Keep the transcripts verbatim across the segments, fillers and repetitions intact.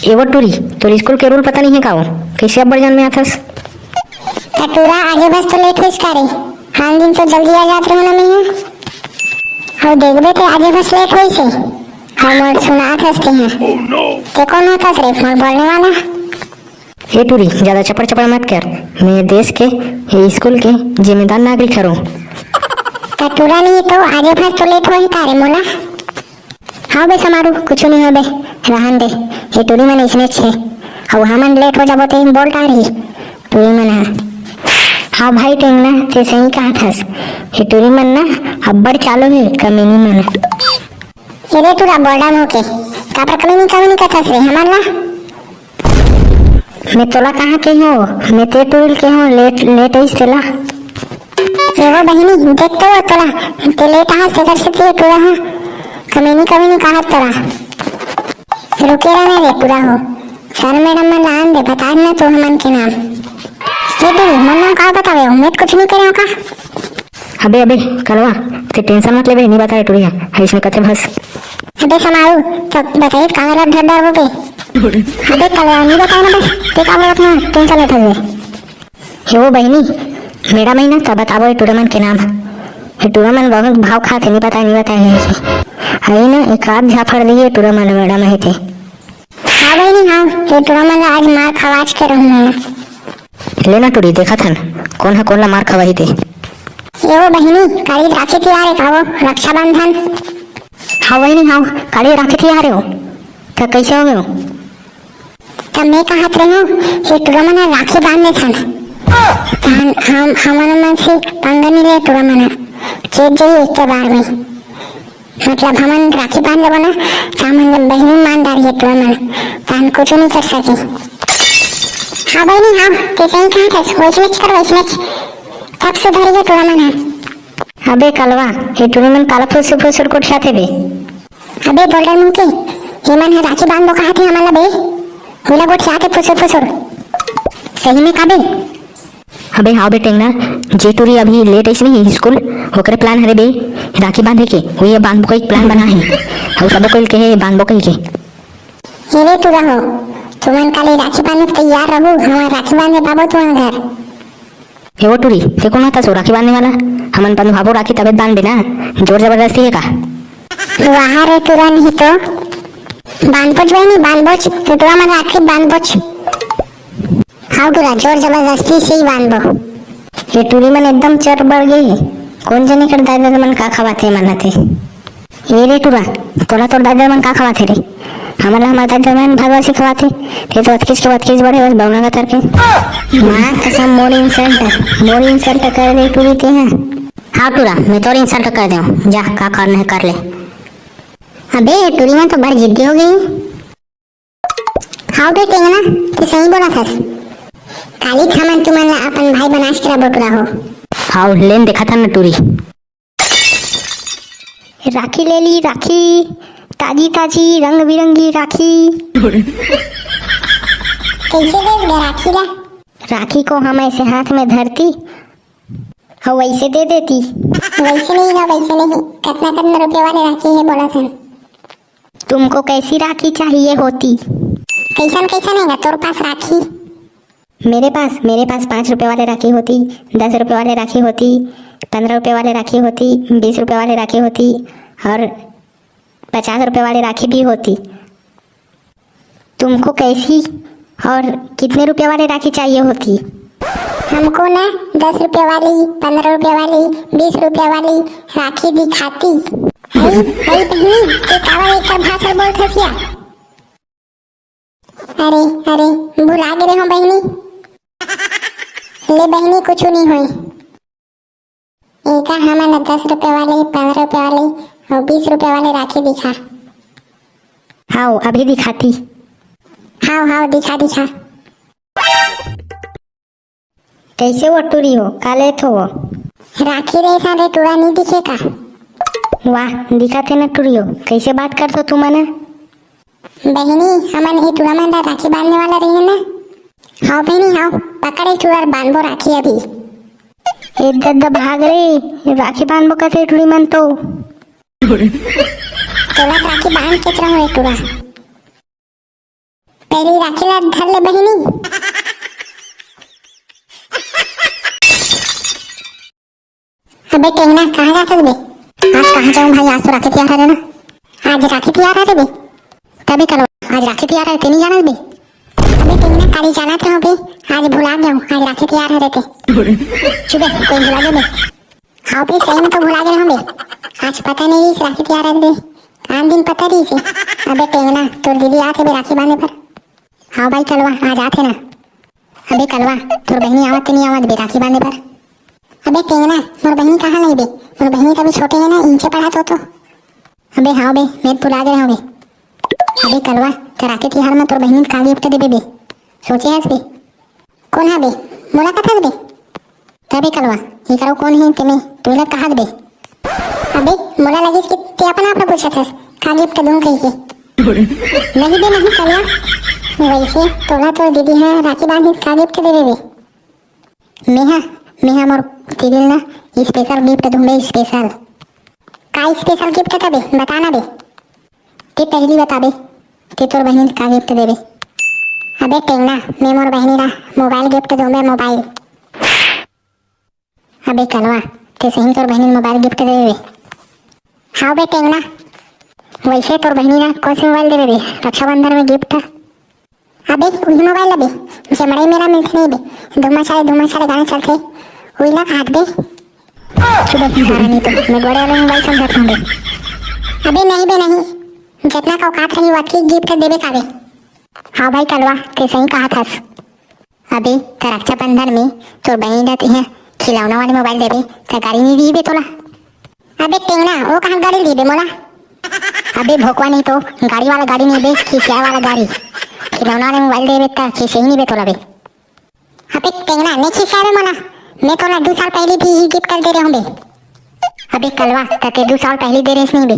ए वो टूरी, तोर स्कूल के रूल पता नहीं है का वो? कैसे अब्बड़ जान में आथस? त टूरा, आजे भर तो लेट होइस का रे? आन दिन तो जल्दी आ जात रहूं ना मैं हा। अउ देखबे ते आजे भर लेट होइस हे। हमर सुनात हस ते हा। ते कोन होथस रे मोर बोलने वाला? ए टूरी, ज्यादा चपड़ चपड़ मत कर। मैं देश के, ए स्कूल के जिम्मेदार नागरिक हरों। त टूरा नहीं तो आजे भर तो लेट होही का रे मोला? हाँ बे समारू, कुछु नहीं हो बे, रहन दे। ये टूरी मन इसने छे, अउ हमन लेट हो जाबो ते बोल टारही टूरी मन हा। हाँ भाई टेंगना, ते सही कहा थस। ये टूरी मन ना अब्बड़ चालू हे, कमीनी मन। ये रे टूरा बोलडा मुँह के, काबर कमीनी कमीनी कथस रे हमन ला? मैं तोला कहाँ के हो? मैं ते टूरी के हो, लेट, लेट आइस तेला। ए वो बहिनी, देख तो वो तोला, ते लेट आहा, तेकर से ते टूरा हा। कमीनी, कमीनी कहा तोरा। रुके रहना रे टूरा हो। सर मैडम मन ला आन दे, बता देना तू हमन के नाम। ए टूरी, मोर नाम का बतावे हो? मैं तो कुछ नहीं करे हो का? अबे, अबे, कलवा, ते टेंशन मत लेबे, नहीं बताए टूरी हा, इसमें कथे बस। अबे समारू, तो बताइए कांगरा ढर डर वो पे। अबे कलवा, नहीं बताए ना बे, ते का बोलत ना, टेंशन लेत हवे। हे वो बहिनी, मैडम आई ना, तब बताबो ये टूरा मन के नाम। ये टूरा मन बहुत भाव खात हे, नहीं पता, नहीं पता है। आई ना, एक आध झापड़ दिए टूरा मन मैडम है ते। हाँ बहिनी, हाँ, ये टूरा मन ला आज मार खवाच के रहूँ मैं। ले ना टूरी, देखत हन, कोन हा कोन ला मार खवाही ते। ये वो बहिनी, काली राखी तिहार हे का वो, रक्षाबंधन? हाँ बहिनी, हाँ, काली राखी तिहार हे वो। त कैसे हो गए हो? त मैं कहत रहूं, ये टूरा मन ह राखी बांध देथन। तहन हम, हमन मन से पंगा नहीं ले टूरा मन ह। चेत जाई एक के बार में। मतलब हमन राखी बांध लेबो ना, त हमन ल बहिनी मान डारही टूरा मन। तहन कुछ नहीं कर सके। हाँ बहिनी, हाँ, ते सही कहा था, वैसने कर, वैसने। तब सुधर गए टूरा मन ह। अबे कलवा, ये टूरा मन काला फुसुर फुसुर कोठियाथे बे। अबे बोलडर मुंह के, ये मन ह राखी बांधबो कहा थे हमन ला बे। हुला गोठियाथे फुसुर फुसुर। सही में का बे? अबे हाँ बे टेंगना, जे टूरी अभी लेट आइस नहीं स्कूल, ओकरे प्लान हरे बे, राखी बांधे के, वही बांधबो का एक प्लान बना है। अउ सबो कोई के हे बांधबो कही के। हे रे टूरा हो, तुमन काली राखी बांधे तैयार रहू, हमर राखी बांधे बाबू तुमन घर। हे वो टूरी, ते कोन हस ओ राखी बांधने वाला? हमन बंधवाबो राखी तबे त बांधबे ना, जोर जबरदस्ती हे का? वाह रे टूरा, नहीं तो। बांधबोच बहिनी, बांधबोच, टूरा मन राखी बांधबोच। हाव टूरा, जोर जबरदस्ती से ही बांधबो। ये टूरी मन एकदम चर बढ़ गई हे। कोन जनी कर दाई ददा मन का खवाथे मन हते। ए रे टूरा, तोला तोर दाई ददा मन का खवाथे रे? हमन ला हमर दाई ददा मन भादवासी खवाथे। ते तो अतकिस के अतकिस बढ़े बस बौना का तरके। माँ कसम मोर insult, मोर insult कर दे टूरी ते हा। हाँ टूरा, मैं तोर insult कर देव। जा, का करना है कर ले। अबे, टूरी मन तो बड़ जिद्दी हो गई। हाव बे टेंगना, ते सही बोलत हस। काली हमन तुमन ला अपन भाई बनास के रबो टूरा हो। हाव, लेन देखत हन न टूरी। राखी ले ली, राखी, ताजी ताजी रंग बिरंगी राखी। कैसे देस गे राखी ला? राखी को हम ऐसे हाथ में धरती और वैसे दे देती। वैसे नहीं ना, वैसे नहीं। कितना कितना रुपये वाले राखी है बोला था? तुमको कैसी राखी चाहिए होती? कैसन कैसन है तोर पास राखी? मेरे पास, मेरे पास पाँच रुपए वाले राखी होती, दस रुपए वाले राखी होती, पन्द्रह रुपए वाले राखी होती, बीस रुपए वाले राखी होती और पचास रुपए वाली राखी भी होती। तुमको कैसी और कितने रुपए वाले राखी चाहिए होती? हमको ना दस रुपए वाली, पन्द्रह रुपए वाली, बीस रुपए वाली राखी दिखाती। हई, हई बहिनी, ते काबर एकर भाषण बोलत हस या? अरे, अरे, भुला गे रहे हो बहिनी। ले बहिनी, कुछ नहीं होई। एका हमन ला दस रुपए वाले, पन्द्रह रुपए वाले और बीस रुपए वाले राखी दिखा। हाव, अभी दिखाती। हाव, हाव, दिखा, दिखा। कैसे वो टूरी हो, का लेत हो वो? राखी रे सारे टूरा नहीं दिखे का? वाह, दिखा थे ना टूरी हो, कैसे बात करत हो तुमन? बहिनी, हमन ए टूरा मन ला राखी बांधने वाला रहिन ना। हाव बहिनी, हाव, पकड़ ए टूरा, बांधबो राखी अभी। ए दद्दा भाग रे, राखी बांधबो कथे टूरी मन तो। तोला राखी बांध के रहो ए टूरा। पहली राखी ला धर ले बहिनी। अबे टेंगना, कहाँ जाथस बे? आज कहाँ जाऊँ भाई, आज तो राखी तिहार हरे ना। आज राखी तिहार हरे बे। तबे कलो, आज राखी तिहार हरे, ते नहीं जानत बे? अबे टेंगना, काली जानत रहो बे, आज भुला गया हूँ, आज राखी तिहार हरे ते। चुप बे, कोई भुला गया बे? हाँ बे, सही में तो भुला गया हूँ बे। आज पता नहीं इस राखी तिहार हरे बे, आन दिन पता रही से। अबे टेंगना, तोर दीदी आथे बे राखी बांधे पर। हाँ भाई कलवा, आज आथे ना। अबे कलवा, तोर बहिनी आवत ते नहीं आवत बे राखी बांधे बर? अबे टेंगना, मोर बहिनी कहाँ नहीं बे? मोर बहिनी तो अभी छोटे है ना, इंचे पढ़त हो तो। अबे हाँ बे, मैं भुला गए हूँ बे। अबे कलवा, ते राखी तिहार में तोर बहिनी का गिफ्ट देबे बे? सोचे हस बे? कौन है बे? मोला कथस बे? तबे कलवा, ये करो कौन है तेने? तू लोग कहा बे? अबे, मोला लगिस कि ते अपन आप ला पूछत हस, का गिफ्ट दूं कहि के। नहीं बे, नहीं कलवा। वैसे तोला तोर दीदी हा राखी बांधी, का गिफ्ट देबे बे? मेहा, मेहा मोर दीदी ला स्पेशल गिफ्ट दूंबे, स्पेशल। का स्पेशल गिफ्ट तबे? बता ना बे। ते पहली बताबे, ते तोर बहिनी का गिफ्ट देबे? अबे टेंगना, मैं मोर बहिनी ला मोबाइल गिफ्ट दूंबे, मोबाइल। अबे कलवा, ते सही तोर बहिनी मोबाइल गिफ्ट देबे? हाँ बे टेंगना, वैसे तोर बहिनी ला कौन से मोबाइल देबे बे रक्षाबंधन में गिफ्ट? अबे उही मोबाइल ला बे, जमड़ई मेला मिलथे नहीं बे, धुमा चाले धुमा चाले गाना चलथे, उही ला कहत बे। चुप बे, सारा नहीं तो मैं बड़े वाले मोबाइल समझत हूँ बे। अबे नहीं बे नहीं, जितना का औकात रही वतकी गिफ्ट देबे का बे। हाँ भाई कलवा, ते सही कहा थस। अबे, त रक्षाबंधन में तोर बहिनी ला तिहे खिलौना वाले मोबाइल देबे, त गाड़ी नहीं दीबे तोला। अबे टेंगना, वो कहाँ गाड़ी दीबे मोला? अबे भोकवा नहीं तो गाड़ी वाला गाड़ी नहीं बे, खिसिया वाला गाड़ी। खिलौना वाले मोबाइल देबे, त खिसे ही नहीं बे तोला बे। अबे टेंगना, नहीं खिसिया बे मोला। मैं तोला दो साल पहले भी ही गिफ्ट कर दे रहे हूँ बे। अबे कलवा, त ते दो साल पहले दे रहे नहीं बे,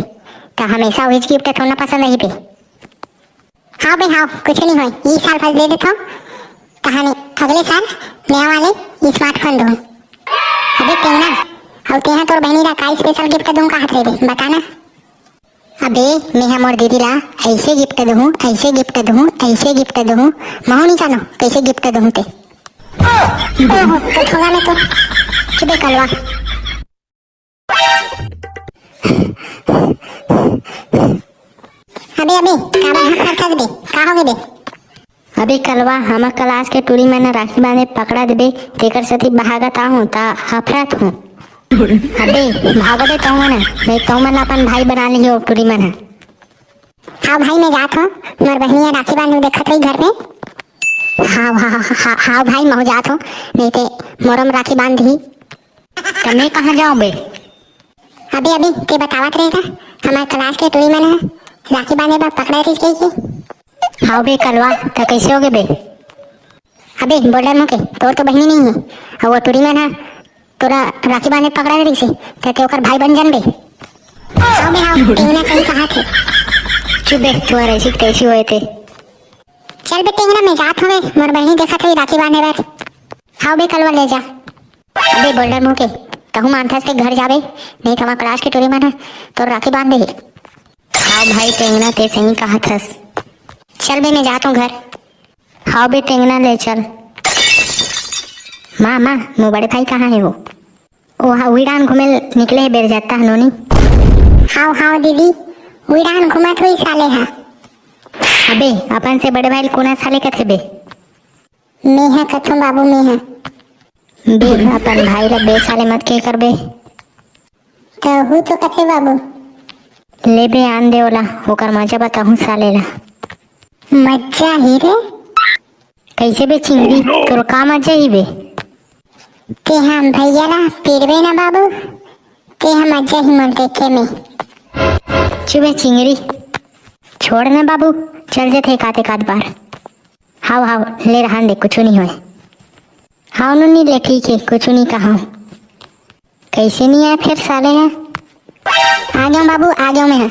त हमेशा वही गिफ्ट थोड़ा पसंद नहीं बे। हाँ बे हाँ, कुछ नहीं होय, ई साल भर दे देथव, कहानी अगले साल नया वाले स्मार्टफोन दूँ। अबे टेंगना, अउ तेहा तोर बहिनी ला का स्पेशल गिफ्ट दूँ कहत रहे बे, बता ना। अबे मेहा मोर दीदी ला ऐसे गिफ्ट दूँ, ऐसे गिफ्ट दूँ, ऐसे गिफ्ट दूँ, महू नहीं जानो कैसे गिफ्ट दूँ ते। ओहो, तो थोड़ा में तो चुपे कलवा। अबे, अबे, काबर हफरथस बे? का होगे बे? अबे कलवा, हमर क्लास के टूरी मन ह राखी बांधे पकड़ा देबे, तेकर सेती भागत आहूं, त हफरत हूं। अबे, भागो बे तहू मन ह, नहीं तहू मन ला अपन भाई बना लिही ओ टूरी मन ह। हाव भाई, मैं जात हूँ, मोर बहिनी ह राखी बांधे देखत रही घर में। हाव, हाव, हाव, हाव भाई, महू जात हूँ, नहीं ते मोरो म राखी बांध दिही। त मैं कहाँ जाऊँ बे? अबे, अबे, ते बतावत रहे था, हमार क्लास के टूरी मन ह राखी बांधे बर पकड़ा रहिस कहिके। हाव बे कलवा, त कैसे होगे बे? अबे, बोल्डर मुंह के, तोर तो बहिनी नहीं है, अउ वो टूरी मन ह तोला राखी बांधे पकड़ा रहिस हे, त ते ओकर भाई बन जान बे। हाव बे, हाव, टेंगना सही कहा थे। चुप बे, तोर ऐसी तैसी होए थे। चल बे टेंगना, मैं जात हूँ बे, मोर बहिनी देखत होही राखी बांधे बर। हाव बे कलवा, ले जा। अबे बोल्डर मुंह के, तहू मानथस ते घर जाबे, नहीं त हमर क्लास के टूरी मन ह तोर राखी बांध देही। हाव भाई टेंगना, ते सही कहा थस। चल बे, मैं जात हूँ घर। हाव बे टेंगना, ले चल। माँ, माँ, मोर बड़े भाई कहाँ हे वो? ओ हा, उही डाहन घूमे निकले हे बेर जाता ह नोनी। हाव, हाव दीदी, उही डाहन घूमत होही साले हा। अबे, अपन से बड़े भाई ल कोन साले कथे बे? मेंहा कथों बाबू, मेंहा। बे, अपन भाई ला बे साले मत के करबे। तहू तो कथे बाबू। ले बे, आन दे ओला, ओकर मजा बताहूँ साले ला। मजा ही रे। कैसे बे चिंगरी, तोर का मजा ही बे? तेहा भैया ला पीटबे ना बाबू, तेहा मजा ही मोर देखे में। चुप बे चिंगरी, छोड़ ना बाबू, चल जथे एकात एकात बार। हाव, हाव, ले रहन दे, कुछु नहीं होय। हाव नोनी, ले ठीक हे, कुछु नहीं कहा। कैसे नहीं आय फेर साले ह? आ गेंव बाबू, आ गेंव मैं ह।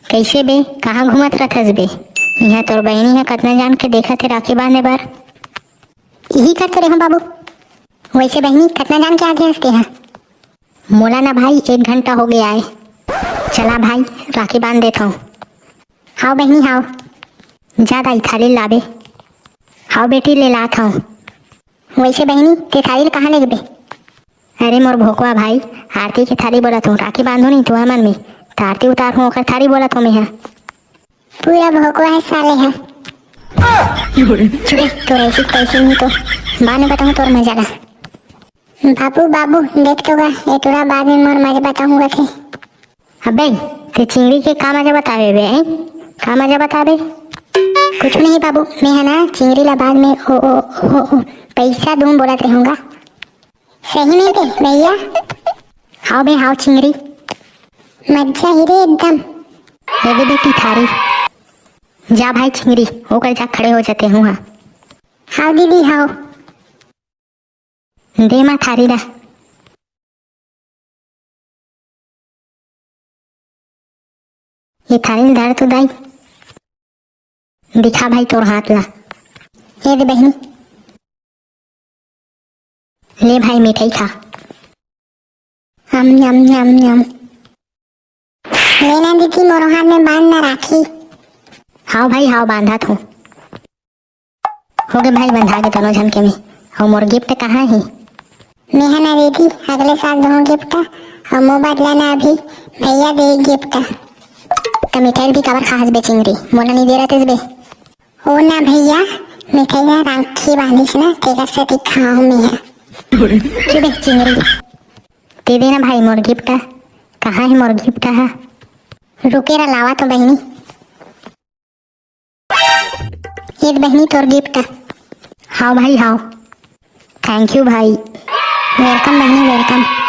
कैसे बे, कहाँ घूमत रथस बे? इहाँ तोर बहिनी ह कतना जान के देखत हे राखी बांधे बर। इही कर तो रेहेंव बाबू। वैसे बहिनी, कतना जान के आ गेस तेहा? मोला ना भाई, एक घंटा होगे आय। चला भाई, राखी बांध देथंव। हाव बहिनी, हाव। जा दाई, थाली लाबे। हाव बेटी, ले लात हव। वइसे बहिनी, ते थाली ल कहाँ लेगबे? अरे मोर भोकवा भाई, आरती के थाली बोलत हूँ, राखी बांधो नहीं तुहा मन में, त आरती उतार हूँ, ओकर थाली बोलत हूँ मैं हा। पूरा भोकवा है साले है। चुप रे, तोर ऐसी तैसी नहीं तो बाद में बताऊँ तोर मजा ला। बाबू, बाबू, देख तो गा, ए टूरा बाद में मोर मजा बताऊँ थे। अबे, ते चिंगड़ी के का मजा बताबे बे, हैं? का मजा बताबे? कुछ नहीं बाबू, मैं है ना चिंगड़ी ला बाद में ओ, ओ, ओ, ओ, पैसा दूँ बोलत रहूँगा। सही में बे भैया? हाव बे, हाव चिंगड़ी। मजा ही रे एकदम। ये दे बेटी थारी। जा भाई चिंगड़ी, ओकर जा खड़े हो जाते हूँ, हाँ। हाव दीदी, हाव। दे माँ थारी ला। ये थारी ल धर तो दाई। दिखा भाई तोर हाथ ला। ये दे बहिनी। ले भाई मिठाई खा। हम यम यम यम। ले ना दीदी, मोरो हाथ में बांध ना राखी। हाव भाई, हाव बांधत हूँ। होगे भाई, बंधा गे दोनों झन के में। अउ मोर गिफ्ट कहाँ हे? मेहा ना दीदी, अगले साल दूँ गिफ्ट। अउ मोर बदला ना अभी, भैया दे गिफ्ट। त मिठाई भी काबर खाहस बे चिंगरी, मोला नहीं दे रहतेस बे। ओ ना भैया, मिठाई ना राखी बांधिस ना, तेकर सेती खाहूँ मेहा। चुप बे चिंगरी, दे दे ना भाई मोर गिफ्ट। कहाँ हे मोर गिफ्ट हा? रुके रा, लावा तो बहिनी। ये बहिनी तोर गिफ्ट। हाव भाई हाव। थैंक यू भाई। वेलकम बहिनी, वेलकम।